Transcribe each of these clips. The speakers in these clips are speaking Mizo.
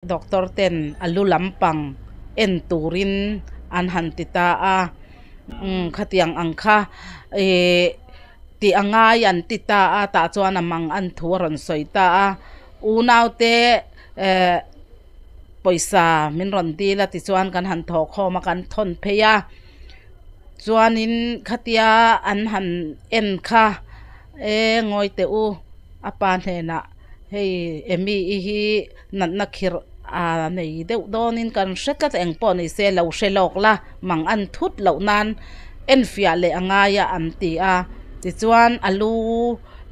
Doctor ten a lu lampang en turin an han ti ta a, umm khatiang ang kha ihh tih a ngai an ti ta a tah chuan a mang an thu a rawn sawi ta a, unaute eh pawisa min rawn dil a tichuan kan han thawh khawm a kan thawn phei a chuanin khatia an han en kha e ngawi teh u a pa hnenah hei Amy i hi natna khirh a nei deuh dawnin kan hre tlat a engpawh ni se lo hre lawk la mang an thut loh nan enfiah leh a ngai a an ti a tichuan a lu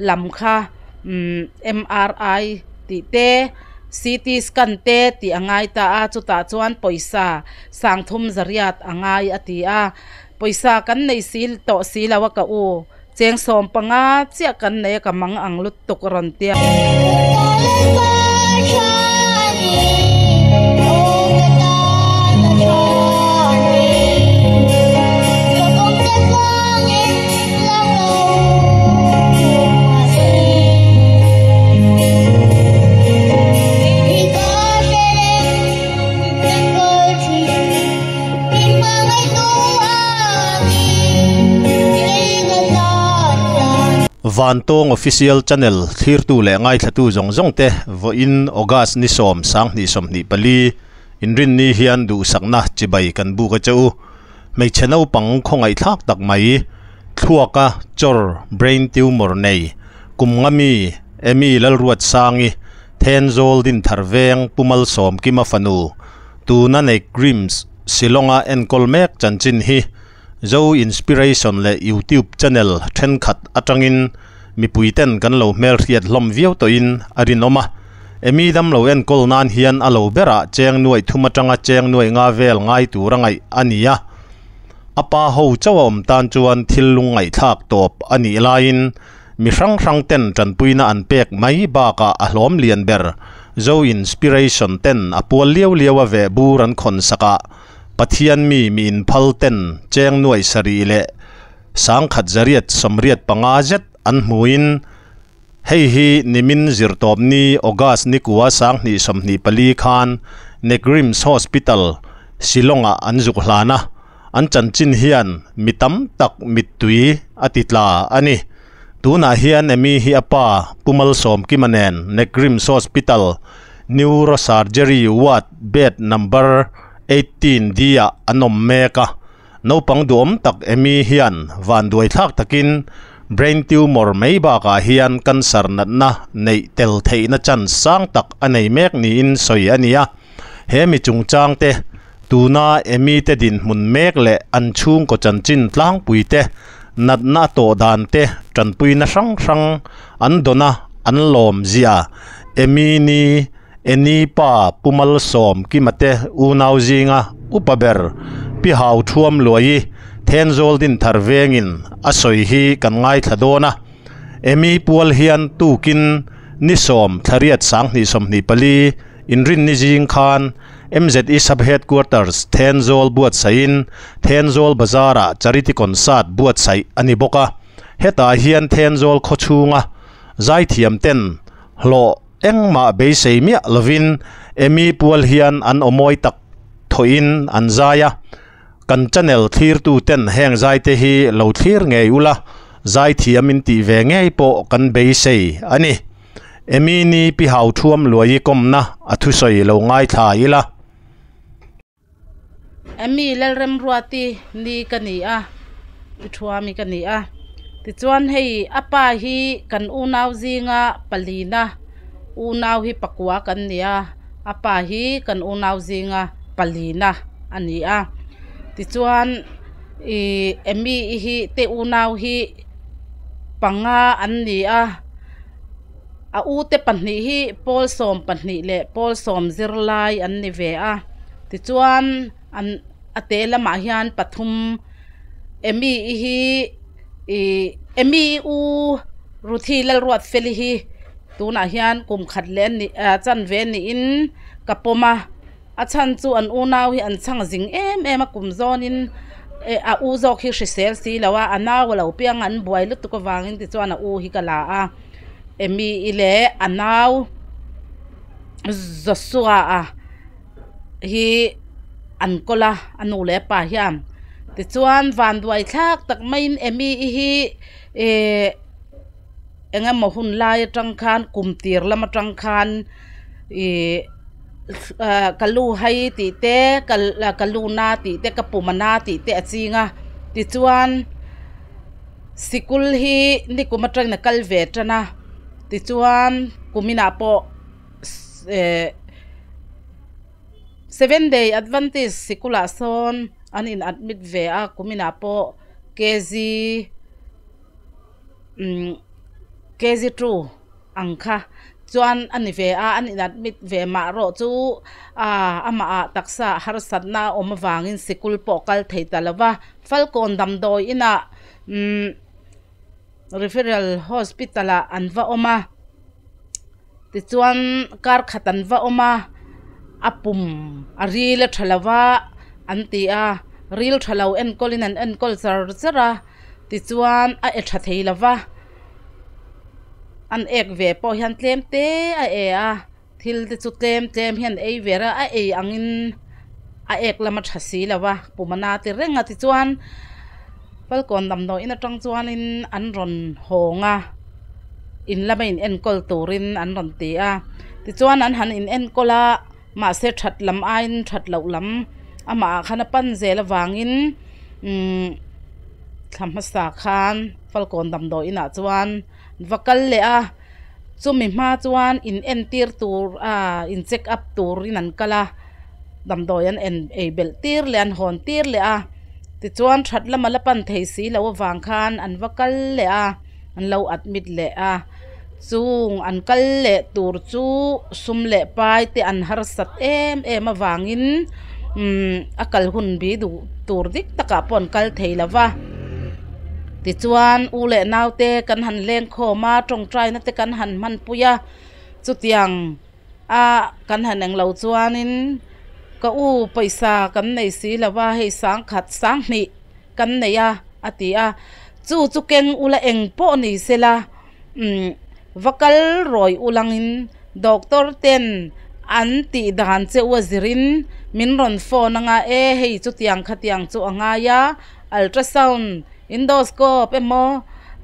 lam kha umm M_R_I tih te C_T scan te tih a ngai ta a chutah chuan pawisa sangthum zariat a ngai a ti a pawisa kan nei si tawh si lo a ka u. Cheng 15 chiah kan nei a ka mang ang lutuk a rawn ti a. Vantawng Official Channel thlirtu leh ngaithlatu zawng zawng te vawiin August ni sawm sanghnih sawmhnih pali inrinni hian duhsakna chibai kan buk a che u. Hmeichhe naupang khawngaihthlak tak mai thluaka chawr brain tumor nei kum nga mi Amy Lalruatsangi Thenzawl Dinthar Veng Pu Malsawmkima fanu Tuna nei Grims Shillong-a enkawl mek chanchin hi Zo Inspiration leh YouTube channel thenkhat atangin mipuiten kan lo hmelhriat hlawm viau tawhin a rinawm a. Emi damlo enkawl nan hian a lo berah cheng nuaih thum atanga cheng nuaih nga vel ngai tur a ngaih a ni a. A pa ho chauh a awm tan chuan thil lungngaihthlak tawp a nih laiin Mi hrang hrang ten tanpuina an pek mai bakah a hlawm lian ber Zo Inspiration ten a pual liau liau a veh bur an khawn sak a, Pathian mi mi inphal ten cheng nuaih sarih leh sangkhat zariat sawmriat panga zet an hmuin hei hi nimin zirtawpni August nikua sanghnih 24 khan Negrims Hospital, Shillong-ah an zuk hlan a. An chanchin hian mi tam tak mittui a ti tla a ni. Tunah hian Amy hi a pa Pu Malsawmkima nen Negrims Hospital Neurosurgery Ward bed number 18 D ah an awm mek a. Naupang duhawm tak Amy hian vanduaithlak takin brain tumor mai bakah hian cancer natna neih tel theihna chance sang tak a nei mek niin sawi a ni a. He mi chungchang te, tuna Amy te dinhmun mek leh an chhungkaw chanchin tlangpui te, natna a tawh dan te, tanpuina hrang hrang an dawn a, an lawm zia. Amy ni Annie pa Pu Malsawm Kima te unau zinga upa ber Pi Hau Thuam Luai Thenzawl Dinthar vengin a sawi hi kan ngaithla dawn a. Amy pual hian tukin ni sawm thlariat sanghnih 24 Inrinni zing khan MZE Sub Headquarters Thenzawl buatsaihin Thenzawl Bazar-ah Charity Concert buatsaih a ni bawk a. Hetah hian Thenzawl khawchhunga zaithiam ten hlawh engmah beisei miah lovin Amy pual hian an awmawi tak thawhin an zai a. Kan channel thlirtu ten heng zaite hi lo thlir ngei ula, zaithiam in tih ve ngei pawh kan beisei a ni. Emi ni pi hau thuam luai i kawmna a thusawi lo ngaithla ila. Emi Lalremruati ni ka ni a, pi thuami ka ni a. Tichuan hei a pa hi kan unau zinga palina unau hi pakua kan ni a, a pa hi kan unau zinga palina a ni a. Tichuan ih Emi i hi te unau hi panga an ni a. A ute pahnih hi pawl 12 leh pawl sawm zirlai an ni ve a tichuan an a te lamah hian pathum Amy i hi ih Amy i u Ruthi Lalruatfeli hi tunah hian kum khat leh a nih ah chanve niin ka pawm a. A chhan chu an unau hi an chhang zing em em a kum zawnin eh a u zawk hi hrisel si lo a a nau a lo piang a an buai lutuk avangin tichuan a u hi ka la a Amy i leh a nau Joshua a. hi an kawl a a nu leh a pa hian tichuan vanduai thlak tak maiin Amy i hi ehh eng emaw hun lai atang khan kum tir lam atang khan ihh ah ka lu hai tih te ka lu na tih te ka pum a na tih te a ching a tichuan sikul hi nikum atangin a kal ve tan a tichuan kum inah pawh ehh seven day adventist sikulah sawn an in admit ve a kum inah pawh kg umm kg two ang kha chuan a ni ve a an in admit ve mah erawh chu ah amah ah taksa harsatna a awm avangin sikul pawh kal thei ta lo va falkawn damdawi inah umm referral hospital ah an va awm a tichuan kar khat an va awm a a pum a ril a tha lo va an ti a ril tha lo enkawl in an enkawl char char a. Tichuan a e tha thei lova, an ek ve pawh hian tlem te a e a, thil te chu tlem tlem hian ei ve a, a ei angin a ek lam a tha si lo va, pum a na ti reng a tichuan Falkawn damdawiin atang chuanin an rawn hawng a, in lama in enkawl turin an rawn ti a, tichuan an han in enkawl a mahse that lam aiin that loh lam amah ah khan a pan zel avangin umm thla hmasa khan falkawn damdawi inah chuan va kal leh a chumi hma chuan in entir tur ah in check up turin an kal a damdawi an en ei belh tir leh an hawn tir leh a tichuan that lama la pan thei si loh avang khan an va kal leh a an lo admit leh a. Chung an kal leh tur chu sum leh pai te an harsat em em avangin umm a kal hun bi duh tur dik takah pawh an kal thei lo va tichuan u leh nau te kan han leng khawm a tawngtaina te kan han hmanpui a chutiang a kan han englo chuanin ka u pawisa kan nei si lo va hei sangkhat sanghnih kan nei a a ti a chu chu keng ula eng pawh ni sela. Umm va kal rawi ulangin doctor ten an tih dan che u a zirin min rawn phone anga e hei chutiang khatiang chu a ngai a ultrasound endoscope emaw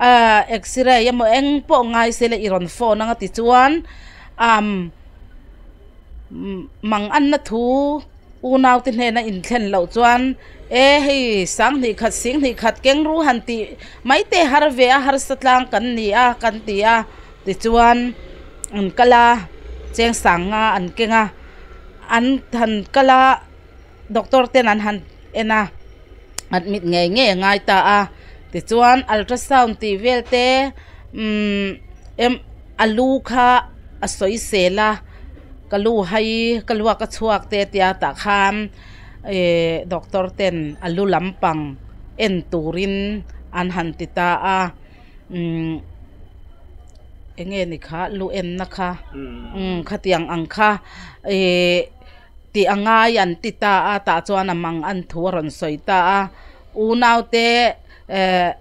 ah x-ray emaw eng pawh ngai se la i rawn phone anga tichuan umm mang anna thu. Unaute hnena inthlen loh chuan, E hei, sanghnih khat, singhnih khat keng ru han tih mai te har ve a, harsa tlang kan ni a, kan ti a. Tichuan, an kal a, cheng sang nga an keng a, an han kal a, doctor ten an han en a, admit ngei ngei a ngai ta a. Tichuan, ultrasound tih vel te, umm, a lu kha a sawi sel a. Ka lu hai ka luak a chhuak te tia tah khan ehh doctor ten a lu lampang en turin an han ti ta a umm eng nge ni kha lu en na kha umm khatiang ang kha ehh tih a ngai an ti ta a tah chuan a mang an thu a rawn sawi ta a unau te ehh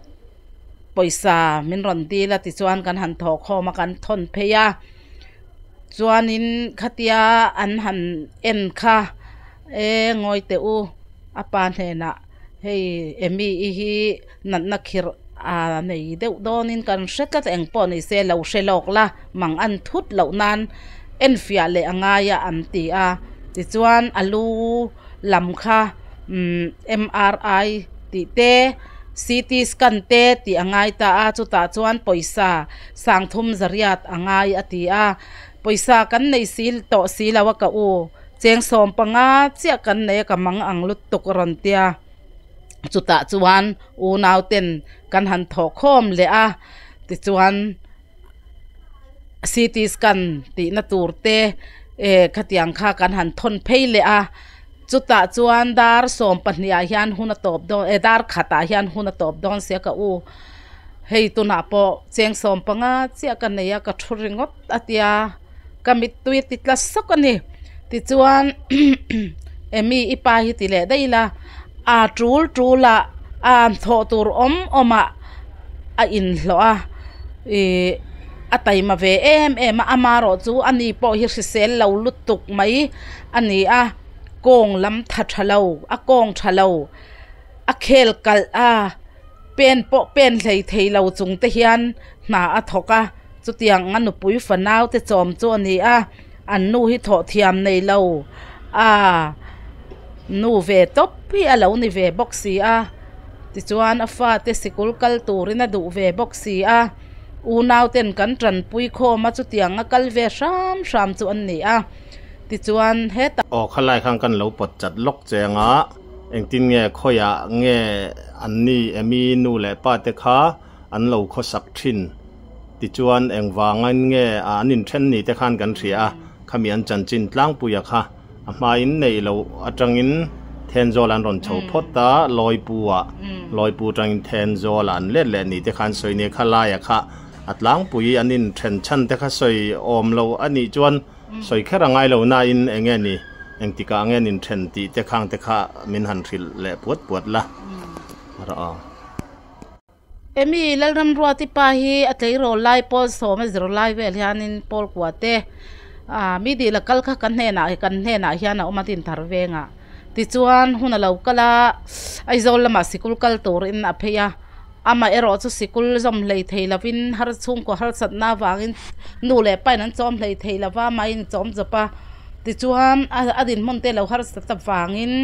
pawisa min rawn dil a tichuan kan han thawh khawm a kan thawn phei a. Chuanin khatia an han en kha e ngawi teh u a pa hnenah hei Amy i hi natna khirh a nei deuh dawnin kan hre tlat a engpawh ni se lo hre lawk la mang an thut loh nan enfiah leh a ngai a an ti a tichuan a lu lam kha umm M_R_I tih te C_T scan te tih a ngai ta a chutah chuan pawisa Sangthum zariat a ngai a ti a, pawisa kan nei si tawh si lo a ka u, cheng 15 chiah kan nei a ka mang ang lutuk a rawn tia. Chutah chuan unau ten kan han thawh khawm leh a, tichuan CT scan tihna tur te eh khatiang kha kan han thawn phei leh a, chutah chuan dar 12 ah hian hun a tawp dawn eh dar khatah hian hun a tawp dawn sia ka u. Hei tunah pawh cheng 15 chiah ka nei a ka thu ringawt a tia ka mittui a ti tla sawk a ni tichuan Amy i pa hi ti leh daih ila a tul tul ah a thawh tur awm awm ah a inhlawh a ih a taima ve em em a amaherawh chu ani pawh hi hrisel lo lutuk mai a ni a. Kawng lam tha tha lo, a kawng tha lo, a khel kalh a, pen pawh pen hlei thei lo chung te hian hna a thawk a, chutiang a nupui fanau te chawm chu a ni a, an nu hi thawh thiam nei lo a nu ve tawp hi a lo ni ve bawk si a, tichuan a fate sikul kal turin a duh ve bawk si a, unau ten kan tanpui khawm a chutiang a kal ve hram hram chu an ni a. Tichuan hetah. Aw khalai khan kan lo pawt chat lawk che anga engtin nge khawiah nge an ni emi nu leh pa te kha an lo khawsak thin tichuan engvangin nge a an inthen ni te khan kan hria a khami an chanchin tlangpuia kha a hmain neih loh atangin Thenzawl an rawn chho phawt a Lawipu ah Lawipu atangin Thenzawl ah an let leh ni te khan sawi nia khalaia kha a tlangpui an inthen chhan te kha sawi awm lo a nih chuan Sawi kher a ngai lo nain eng nge ni, engtikah nge nin then tih te khang te kha min han hrilh leh puat puat la rawh aw. Emi Lalramruati pa hi a tleirawl lai pawl sawm a zir lai vel hianin Paul kua te ah mi dil a kal kha ka hnenah kan hnenah hian a awm a tin thar vengah tichuan hun a lo kal a Aizawl lamah sikul kal turin a phei a. Amah erawh chu sikul zawm hlei thei lovin har chhungkaw harsatna avangin nu leh pain an chawm hlei thei lova amahin chawm chawp a. Tichuan a dinhmun te lo harsat avangin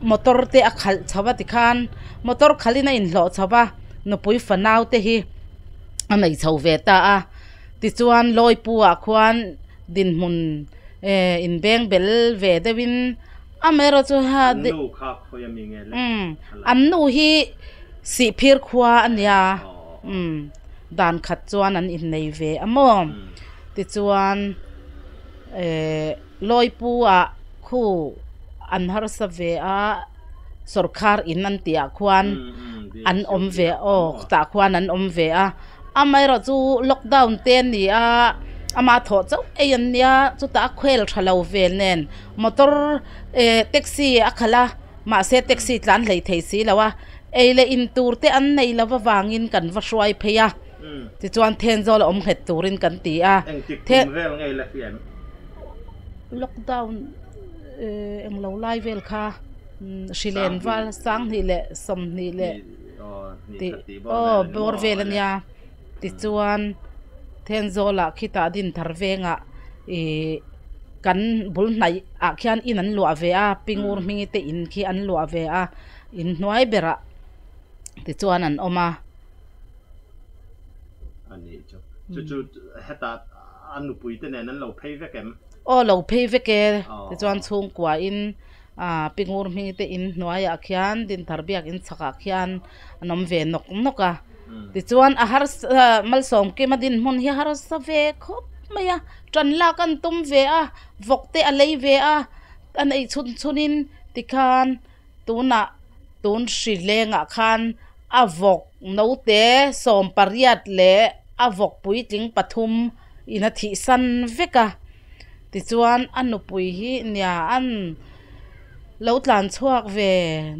motor te a khalh chho a tikhan motor khalhin a inhlawh chho va, nupui fanau te hi a nei chho ve ta a. Tichuan Lawipu ah khuan dinhmun eh inbeng bel ve deuhin Amaherawh chu ha An nu kha khawi a mi nge le? Umm an nu hi Sihphir khua a nia umm dan khat chuan an innei ve a maw? Tichuan eh Lawipu ah khu an harsa ve a sawrkhar in an tih ah khuan an awm ve aw tah khuan an awm ve a. Amaherawh chu lockdown te a ni a ama thawh chauh ei an nia chutah a khuel tha lo vel nen motor eh taxi a khalh a mahse taxi tlan hlei thei si lo a ei leh in tur te an nei lo avangin kan va hruai phei a tichuan Thenzawl a awm nghet turin kan ti a lockdown eh englo lai vel kha hrilen val sanghnih leh sawmhnih leh. tih aw bawr vel ania tichuan Thenzawlah khitah Dinthar vengah ihh kan bul hnaih ah khian in an luah ve a Pingur hmingi te in khi an luah ve a inhnuai berah tichuan an awm a. Aw lo phei vek e tichuan chhungkua in. Aaa pi ngur hming te in hnuaiah khian Dinthar biak in chhakah khian an awm ve nawk nawk a tichuan a harsa malsawm kima dinhmun hi harsa ve khawp mai a tan lak an tum ve a vawk te a lei ve a a neih chhun chhun in tikhan tunah tun hri lengah khan a vawk naute sawm pariat leh a vawk puitling pathum in a thih san vek a. Tichuan a nupui hi nia an lo tlan chhuak ve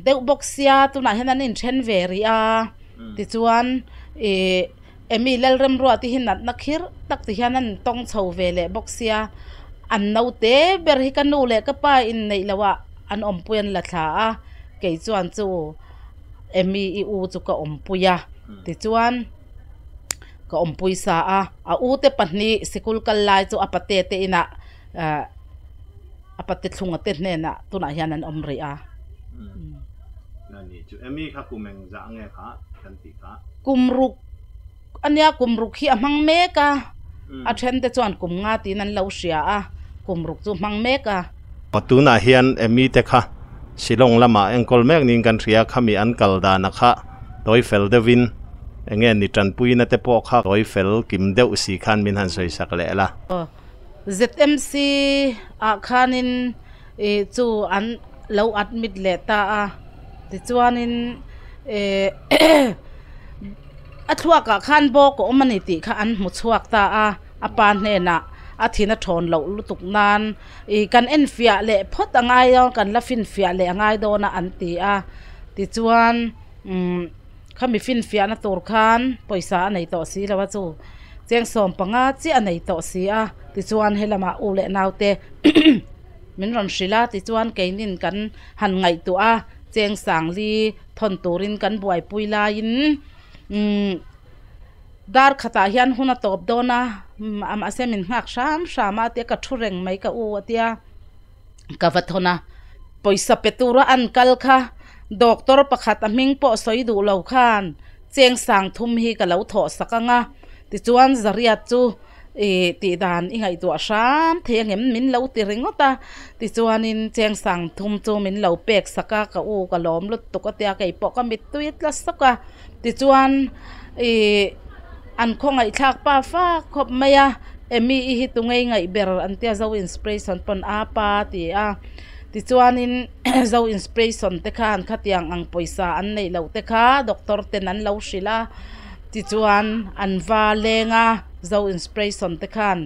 deuh bawk sia tunah hian an inthen ve rih a tichuan ih Amy Lalremruat te hi natna khir tak ti hian an tawng chho ve leh bawk sia an naute ber hi ka nu leh ka pa inneih loh ah an awmpui an la thla a kei chuan chu Amy i u chu ka awmpui a tichuan. Ka awmpui sa a, a u te pahnih sikul kal lai chu a pate te inah ahh a pate thlunga te hnenah tunah hian an awm rih a. Kum ruk a nia kum ruk hi a hmang mek a, a then te chuan kum nga tiin an lo hria a, kum ruk chu hmang mek a. Tunah hian Amy te kha Shillong lamah enkawl mek niin kan hria, khami an kal dana kha tawi fel deuhin eng nge ni tanpuina te pawh kha tawi fel kim deuh si khan min han sawi sak leh la. ZMC ah khanin ih chu an lo admit leh ta a, tichuanin ih a thluakah khan bawk a awm a ni tih kha an hmu chhuak ta a, a pa hnenah a thin a thawn loh lutuk nan. Ih kan enfiah leh phawt a ngai a kan la finfiah leh a ngai dawn a an ti a tichuan umm khami finfiahna tur khan pawisa a nei tawh si lo a chu cheng sawm panga chiah a nei tawh si a tichuan helamah u leh naute. min rawn hrilh a tichuan keinin kan han ngaihtuah a cheng sangli thawn turin kan buaipui laiin umm dar khatah hian hun a tawp dawn a mahse min nghak hram hram a tia ka thu reng mai ka u a tia ka va thawn a pawisa pe tura an kal kha doctor pakhat a hming pawh sawi duh lo khan cheng sang thum hi ka lo thawh sak ang a tichuan zariat chu Ih tih dan i ngaihtuah hram thei angem min lo ti ringawt a, tichuanin cheng sang thum chu min lo pek sak a, ka u ka lawm lutuk a tia keipawh ka mittui a tla sawk a, tichuan ih an khawngaihthlak pa fak khawp mai a, Amy i hi tungei ngaih ber an tia Zo Inspiration pawn a pa a ti a, tichuanin Zo Inspiration te khan khatiang ang pawisa an neih loh te kha doctor ten an lo hrilh a, tichuan an va leng a. Zo inspiration te khan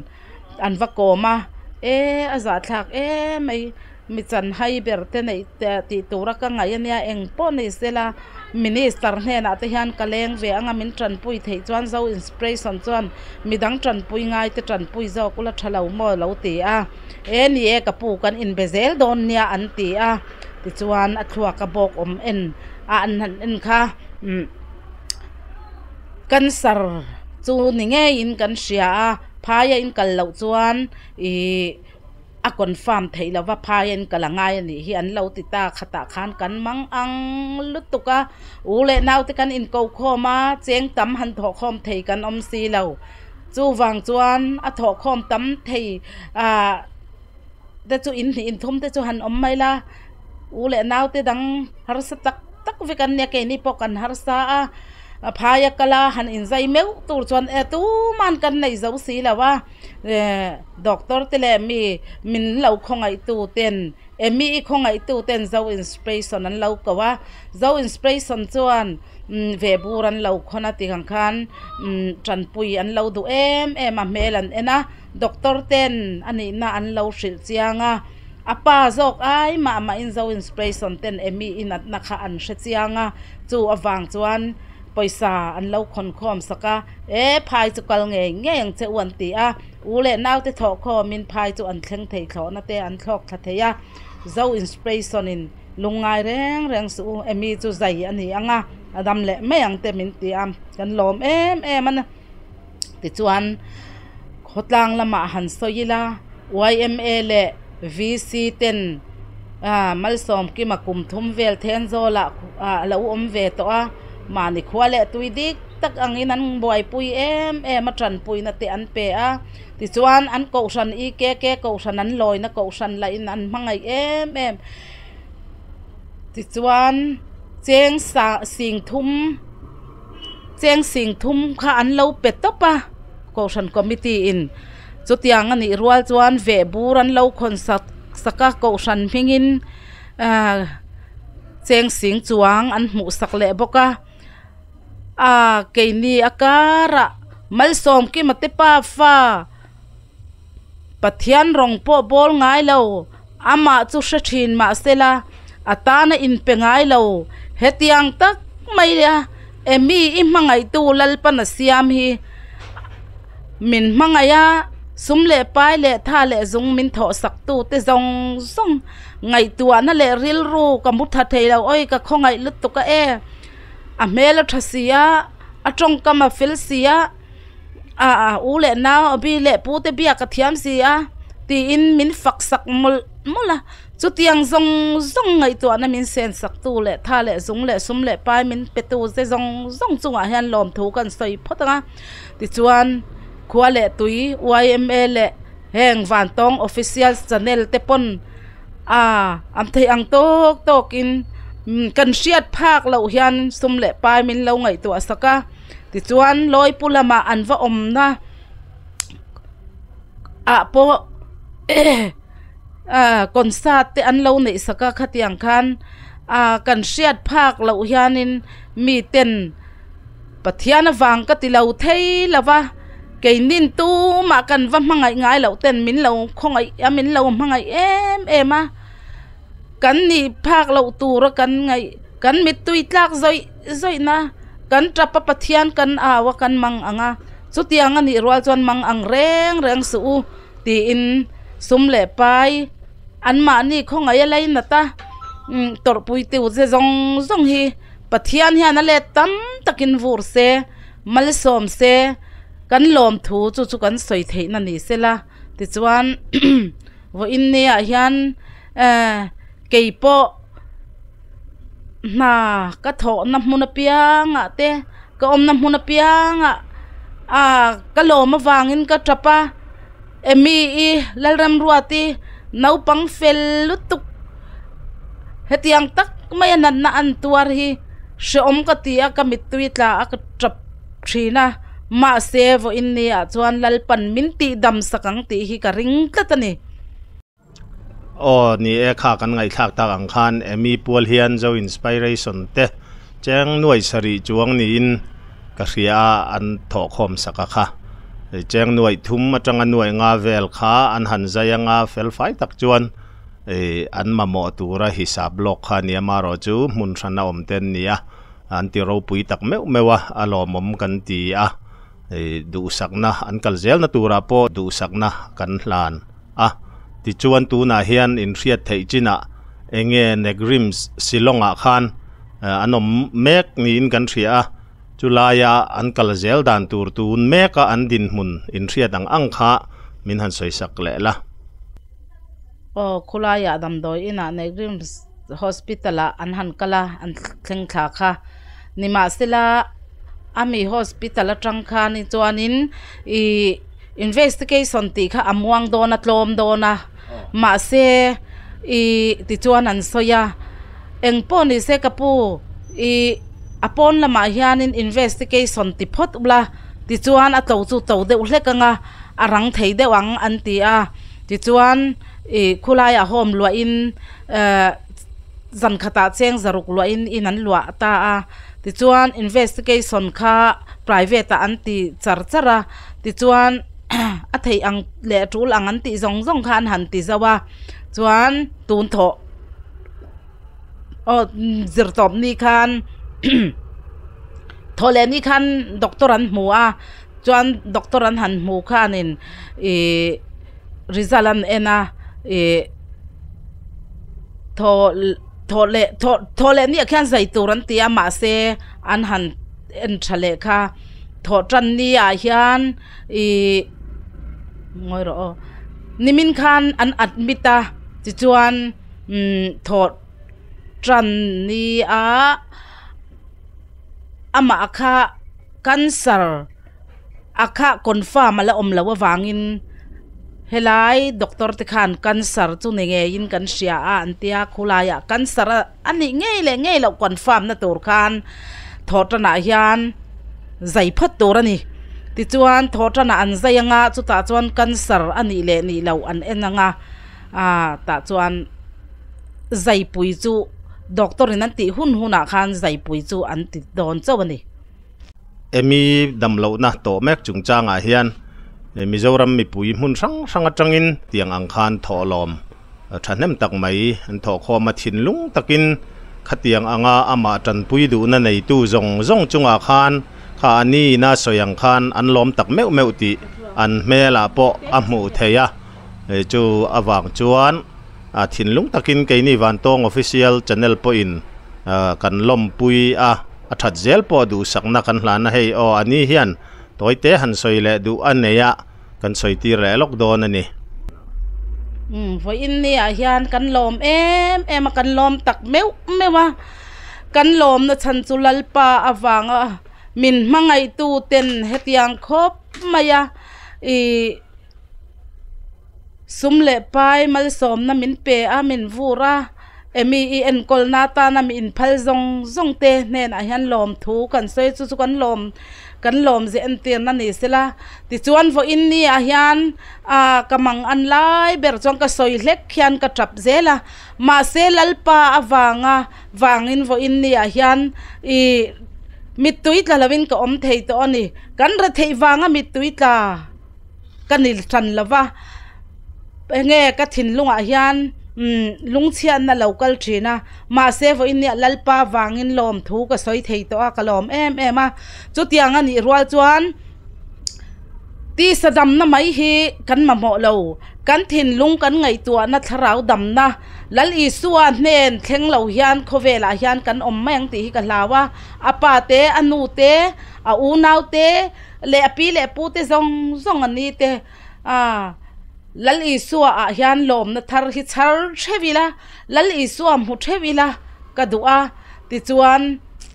an va kawm a, e a zahthlak emai mi chan hai ber te neih tih tura ka ngaih ania eng pawh ni sela minister hnenah te hian ka leng ve anga min tanpui theih chuan zo inspiration chuan midang tanpui ngai te tanpui zawk ula tha lo maw lo ti a, e ni e ka pu kan inbe zel dawn nia an ti a tichuan a thluak a bawk awm en a an han en kha umm. Cancer chu ni ngeiin kan hria a, phaia in kal loh chuan ihh a confirm theih lova phaia in kal a ngai a nih hi an lo ti ta khatah khan kan mang ang lutuk a, u leh naute kan inko khawm a, cheng tam han thawh khawm thei kan awm si lo, chuvang chuan a thawh khawm tam thei ahh te chu in hnih inthum te chu han awm mai la, u leh naute dang harsa tak tak vek an nia keini pawh kan harsa a a phai a kal a han inzai meuh tur chuan e tuman kan nei zo si lo a eh doctor te leh mi min lo khawngaih tu ten e mi i khawngaih tu ten zo inspiration an lo ko a zo inspiration chuan ve bur an lo khawn a tih ang khan tanpui an lo duh em em a hmel an en a doctor ten a nihna an lo hrilh chiang a. A pa zawk ai mah mahin Zo Inspiration ten Amy i natna kha an hre chiang a, chu avang chuan pawisa an lo khawn khawm sak a, E phai chu kal ngei ngei ang che u an ti a, u leh naute thawh khawmin phai chu an thleng thei thlawhna te an thlawk thla thei a, Zo Inspiration in lungngai reng reng suh u, Amy chu zai a ni ang a, a dam leh mai ang te min ti a, kan lawm em em a ni. Tichuan khawtlang lamah han sawi ila yma leh VC ten malsawm kima kum thum vel then zawlah a lo awm ve tawh a, mahni khua leh tui dik tak angin an buaipui em em a tanpuina te an pe a, tichuan an kohhran EKK kohhran an lawina kohhran lahin an hmangaih em em. Tichuan cheng sing thum. Cheng sing thum kha an lo pe tawp a, Kohhran Committee in chutiang a nih rual chuan veh bur an lo khawn sak sak a, Kohhran hmingin ahh cheng sing chuang an hmuh sak leh bawk a, ahh keini a karah Malsawmkima te pa fa Pathian rawng pawh bawl ngai lo, amah chu hre thin mahsela a tana inpe ngai lo. Hetiang tak mai a Amy i hmangaihtu Lalpan a siam hi min hmangaih a, sum leh pai leh tha leh zung min thawh saktu te zawng zawng ngaihtuahna leh rilru ka mu tha thei lo, awi ka khawngaih lutuk a e, a hmel a tha si a, a tawngkam a fel si a. a a u leh nau a bi leh pu te biak a thiam si a tiin min fak sak mawlh mawlh a chutiang zawng zawng ngaihtuahna min sen sak tu leh tha leh zung leh sum leh pai min pe tu te zawng zawng chungah hian lawmthu kan sawi phawt ang a tichuan khua leh tui yma leh heng vantawng official channel te pawn a an theih ang tawk tawk in kan hriat phak loh hian sum leh pai min lo ngaihtuah sak a. Tichuan Lawipu lamah an va awmna ah pawh ah concert te an lo neih sak a khatiang khan ah kan hriat phak loh hianin miten Pathian avang ka ti lo thei lo va keinin tumah kan va hmangaih ngai loh ten min lo khawngaih a min lo hmangaih em em a kan nih phak loh tura kan ngaih kan mittui tlak zawih zawih na. Kan tap a Pathian kan au a kan mang ang a, chutiang a nih rual chuan mang ang reng reng suh u tiin sum leh pai Anmahni khawngaih a lainat a, tawrhpui tu che zawng zawng hi Pathian hian a let tam takin vur se, malsawm se, kan lawmthu chu chu kan sawi theihna ni sela. Tichuan vawiin nia hian kei pawh hna ka thawhna hmun apiangah te ka awmna hmun apiangah ah ka lawm avangin ka tap a Amy i Lalramruati naupang fel lutuk hetiang tak maia natna an tuar hi hrehawm ka ti a ka mittui tla a ka tap thin a mahse vawiin ni ah chuan Lalpan min tihdam sak ang tih hi ka ring tlat a ni. Aw ni e kha kan ngaihthlak tak ang khan Amy pual hian Zo Inspiration te cheng nuai sarih chuang niin ka hria a an thawhkhawm sak a kha. Cheng nuai thum atanga nuai nga vel kha an han zai anga fel fai tak chuan an mamawh tura hisap lawk kha a ni a marawh chu hmun hran a awm te an ni a an ti ropui tak meuh meuh a a lawmawm kan ti a duhsakna an kal zelna turah pawh duhsakna kan hlan. A, tichuan tunah hian inhriat theih chinah enge Negrims Shillong-ah khan an awm mek niin kan hria a, chulaia an kal zel dan tur tun meka an dinhmun inhriat ang ang kha min han sawisak leh la. Aw, khulaiah damdawi inah Negrims Hospital-ah an han kal a, an thleng thla kha. Nimahsela, ami hospital atang khan hi chuanin ih investigation tih kha a muang dawn a tlawm dawn a mahse ih tichuan an sawi a eng pawh ni se ka pu ih a pawn lamah hianin investigation ti phawt ula tichuan a to chu to deuh hlek ang a a rang thei deuh ang an ti a tichuan ih khulaiah home luahin eh. Zan khatah cheng zaruk luahin in an luah ta a, tichuan investigation kha private ah an ti char char a, tichuan a theih ang leh tul ang an tih zawng zawng kha an han ti zauh a, chuan tun thawh aw zir tawp ni khan thawh leh ni khan doctor an hmu a, chuan doctor an han hmu khanin ih result an en a ih. Thaw thaw leh thaw thaw leh ni ah khian zai tur an ti a mahse an han en tha leh kha thaw tan ni ah hian ihh ngawi rawh aw nimin khan an admit a tichuan umm thaw tan ni ah amah kha cancer. A kha confirm a la awm loh avangin helai doctor te khan cancer chu ni ngeiin kan hria a an tia khulaiah cancer a nih ngei leh ngei loh confirm na tur khan thaw tanah hian zai phawt tur a ni tichuan thaw tanah an zai anga chutah chuan cancer a nih leh nih loh an en anga ah tah chuan zaipui chu doctor in an tih hun hunah khan zaipui chu an ti dawn chauh a ni. Emi damlohna tawh mek chungchangah hian Mizoram mipui hmun hrang hrang atangin tiang ang khan thawhlawm thahnem tak mai an thawhkhawm a, thinlung takin khatiang anga amah tanpui duhna neitu zawng zawng chungah khan kha a ni ina sawi ang khan an lawm tak meuh meuh tih an hmelah pawh a hmuh theih a, chu avang chuan a thinlung takin keini Vantawng Official Channel pawhin kan lawmpui a. A that zel pawh duhsakna kan hlan a hei aw a ni hian tawite han sawi leh duh a nei a kan sawi tir leh lawk dawn a ni. Umm vawiin ni ah hian kan lawm em em a kan lawm tak meuh meuh a kan lawmna chhan chu Lalpa avanga min hmangaihtu ten hetiang khawp mai a ih Sum leh pai malsawmna min pe a, min vur a, Amy i enkawlna atana mi inphal zawng zawng te hnenah hian lawmthu kan sawi chu chu kan lawm kan lawm zeh entirna ni sela. Tichuan vawiin ni ah hian ah ka mang an lai ber chuan ka sawi hlek hian ka tap zel a, mahse Lalpa avanga vangin vawiin ni ah hian ih mittui tla lovin ka awm thei tawh a ni. Kan retheih vanga mittui tla. Ka ni hran lo va, enge ka thinlungah hian lungchhiatna lo kal thin a, mahse vawiin nia Lalpa vangin lawmthu ka sawi thei tawh a, ka lawm em em a, chutiang a nih rual chuan tisa damna mai hi kan mamawh lo. Kan thinlung kan ngaihtuahna thlarau damna Lal Isua hnen thleng lo hian khawvelah hian kan awm mai ang tih hi ka hlau a. A pa te, a nu te, a unau te leh a pi leh pu te zawng zawng a ni te. A Lal Isua ah hian lawmna thar hi chhar theuh ila, Lal Isua hmu theuh ila ka duh a. Tichuan,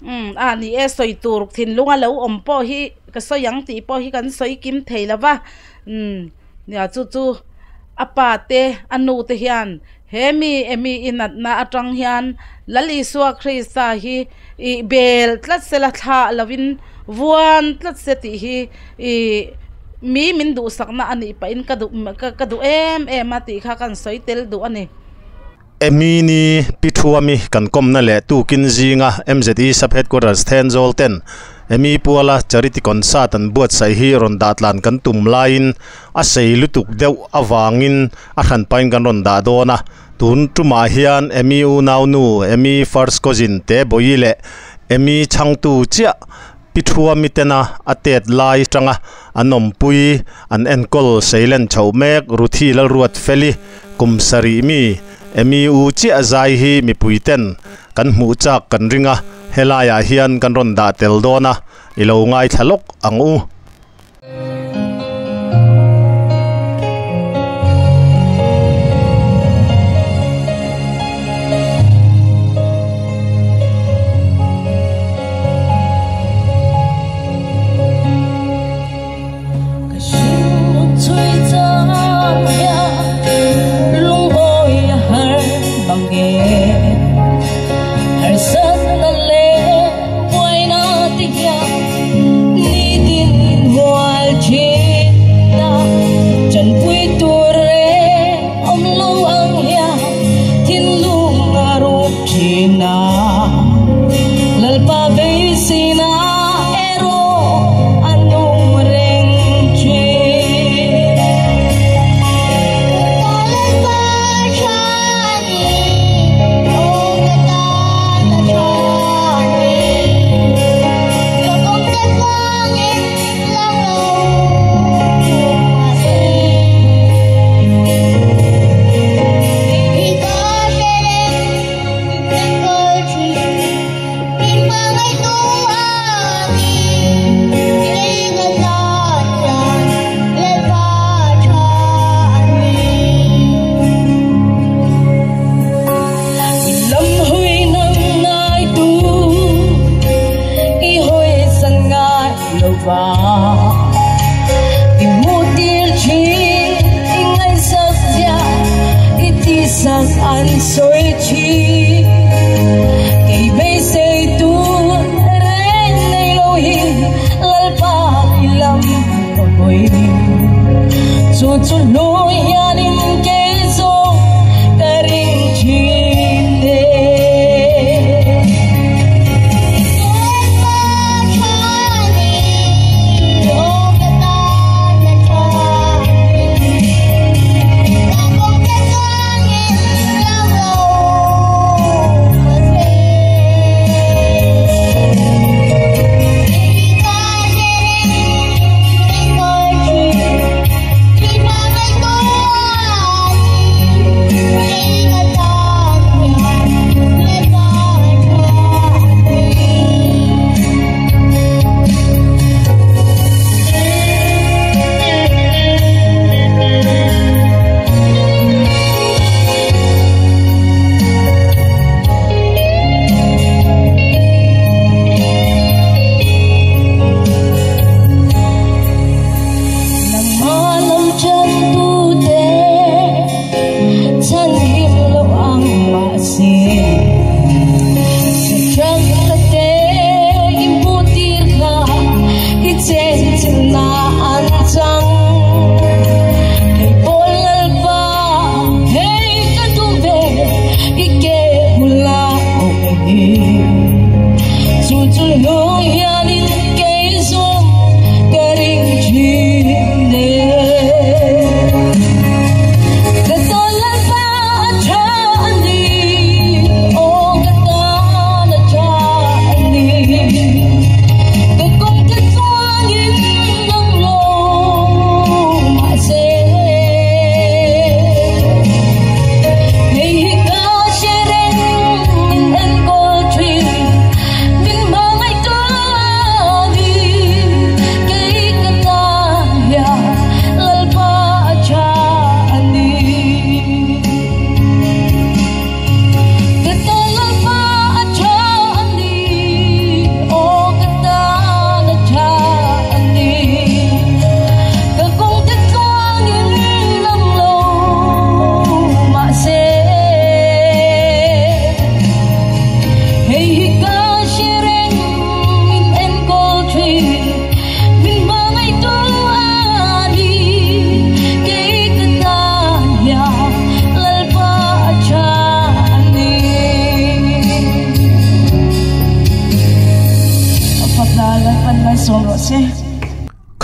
umm a ni e, sawi tur thinlunga lo awm pawh hi ka sawi ang tih pawh hi kan sawi kim thei lo va. Umm. Nia chu chu a pa te a nu te hian he mi emi i natna atang hian Lal Isua Krista hi ih bel tlat se la thlah lovin vuan tlat se tih hi ih mi min duhsakna a nih pahin ka duh ka duh em em a tih kha ka han sawi tel duh a ni. Emi ni Pi Thuami kan kawmna leh tukin zinga MZE Sub Headquarters Thenzawl ten Emi Puala Charity Concert an buatsaih hi rawn dah tlan kan tum laiin a sei lutuk deuh avangin a hran pahin kan rawn dah dawn a. Tun tumah hian Emi unaunu, Emi first cousin te Bawihi leh Emi chhangtu chiah Pi Thuami tena a tet lai tanga an awmpui an enkawl seilen chhoh mek Ruthi Lalruat Feli Kum sarih mi Emi u chiah zai hi mipui ten kan hmuh chak kan ring a, helaiah hian kan rawn dah tel dawn a, i lo ngaithla lawk ang u.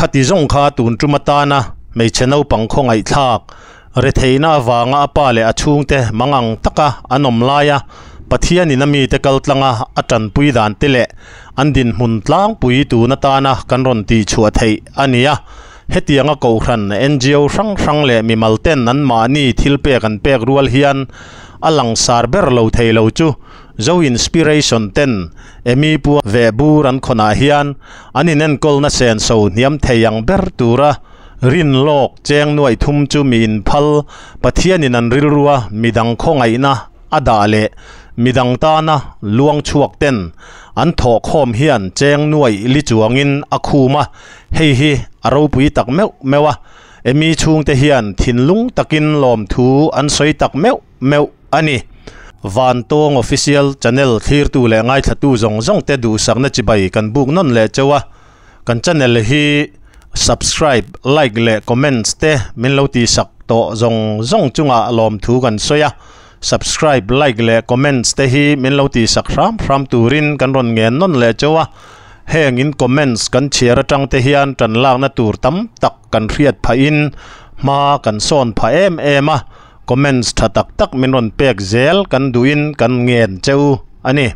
Khati zawng kha tun tum atana hmeichhe naupang khawngaihthlak retheihna avanga a pa leh a chhungte mangang taka an awm laia Pathianin a mite kaltlanga a tanpui dan te leh an dinhmun tlangpui tun atana kan rawn tihchhuah theih a ni a. Hetianga kohhran NGO hrang hrang leh mimal ten anmahni thil pek an pek rual hian a langsar ber lo thei lo chu Zo Inspiration ten Emi pua veh bur an khawnah hian an inenkawlna senso hniam thei ang ber tura rin lawk cheng nuaih thum chu mi inphal Pathianin an rilrua midang khawngaihna a dah leh midang tana luang chhuak ten an thawhkhawm hian cheng nuaih li chuangin a khum a, hei hi a ropui tak meuh meuh a, Emi chhungte hian thinlung takin lawmthu an sawi tak meuh meuh a ni. Vantawng Official Channel thlirtu leh ngaithlatu zawng zawng te duhsakna chibai kan buk nawn leh cheu a, kan channel hi subscribe, like leh comments te min lo tihsak tawh zawng zawng chungah lawmthu kan sawi a, subscribe, like leh comments te hi min lo tihsak hram hram turin kan rawn ngen nawn leh cheu a, heng in comments kan chhiar atang te hian tan lakna tur tam tak kan hriat phahin hma kan sawn phah em em a. Comments tha tak tak min rawn pek zel kan duhin kan ngen che u a ni.